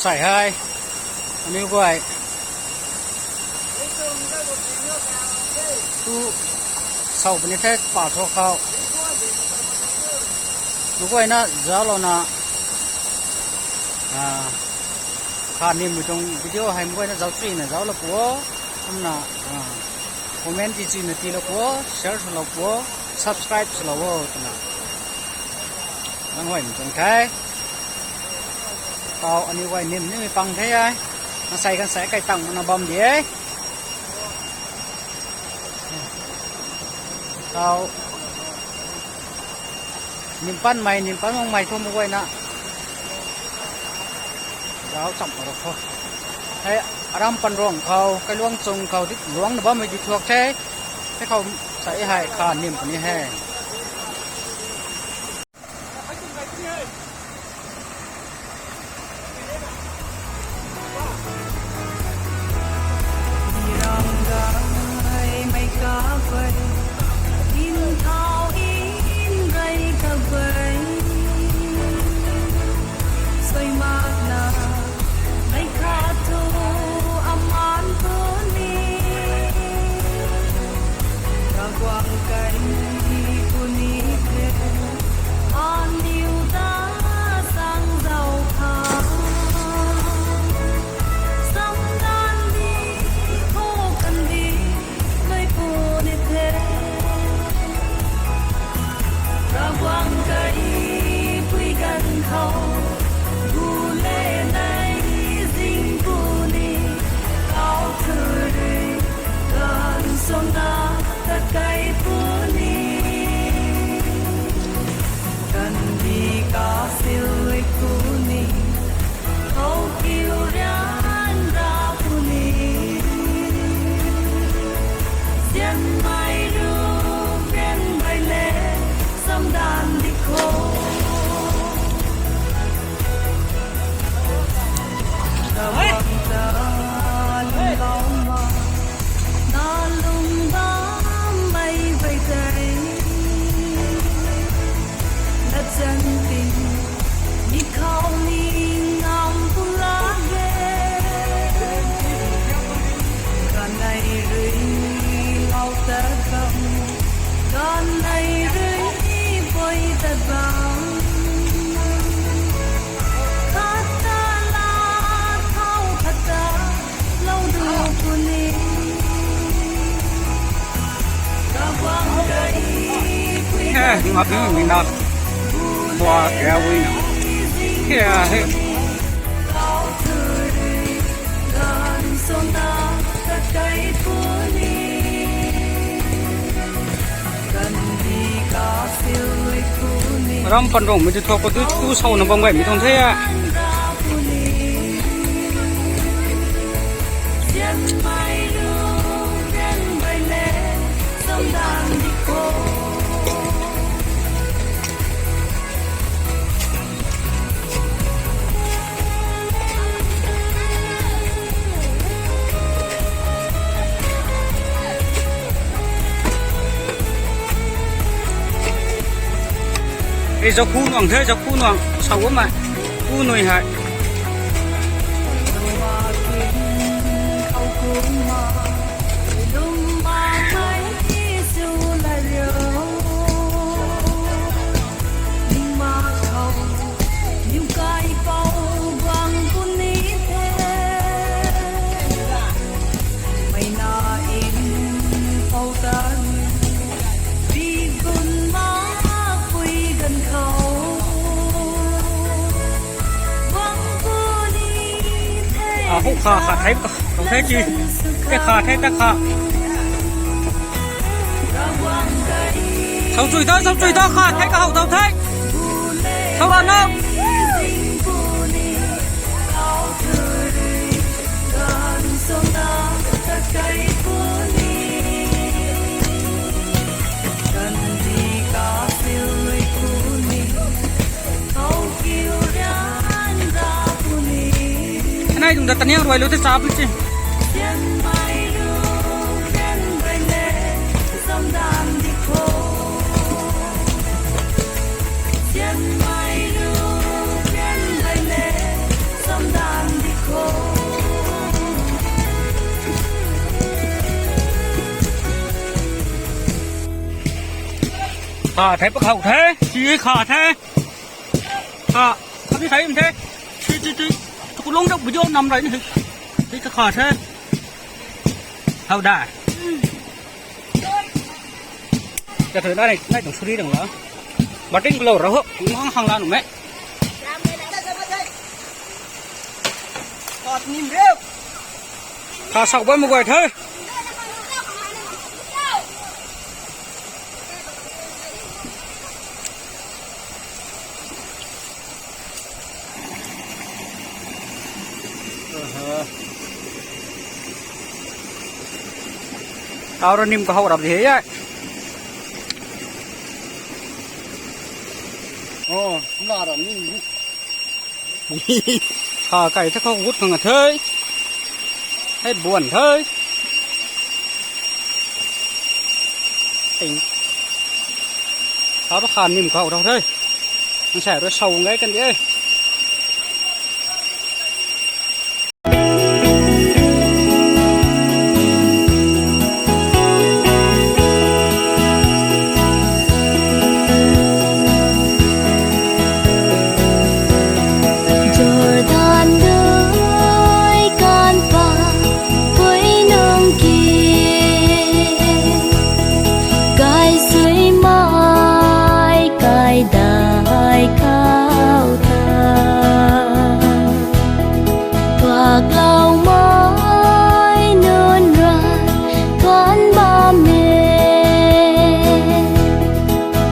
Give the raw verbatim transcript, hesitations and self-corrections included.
Sai hei, aniu guay tu sau puni the pa thu khou. Meic guayna zauclouna, a, kha nimmei tuang video hei meic guayna zauc chuina zauclou pu o. Kumna, a, comment ti chuina tiilou pu o, share swlou pu o, subscribe swlou o twna nang guay ni tuang the. Tau aniu guay nim nimei pang the e. Masei kan sei kai tang mana bam di e. Tau nim panmei, nim pan makmei thu meic guayna zauc cham mak rau khou. Hei, aram panruang khou, kailuang chung khou di luangna bammei di thuak the. Hei khou sei hei kha nim puni he. He, ngap ni na. Tua kya wui na. Kya he. Ram panruang mei tu thuak khou tu, tu sau na bam gaymei tuang the a. Ei, zaku nuang the, zaku nuang, sau bammei, ku nui hei. A, hu kha kha thei ka, kha thei ki, te kha thei ta kha. Sau chui ta, sau chui ta, kha thei ka hou tau thei. Sau ra na. Anei dung da taniang ruai lu te chap lu chi. Kha the, pakhaw the, si kha the. Kha, kha ni thei the. Si, si, si. Tukulung dok video nam rai ni. Si kha the. How da. Ka thei na ni, nai tuang suri dang la. Bating lo ra ho. Hang hang la nu me. Kha sak bai mu guay the. Tau ra nim kahow rap di he. Oh, na ra nim. Kha kai the, kha gut khang a the. Hei buan the. Ting. Tau ra kha nim kahow rau the. Nang sai rui sau ngai kan de. Jordan dui kan pa pui nung ki, kai sui mai, kai dai ka.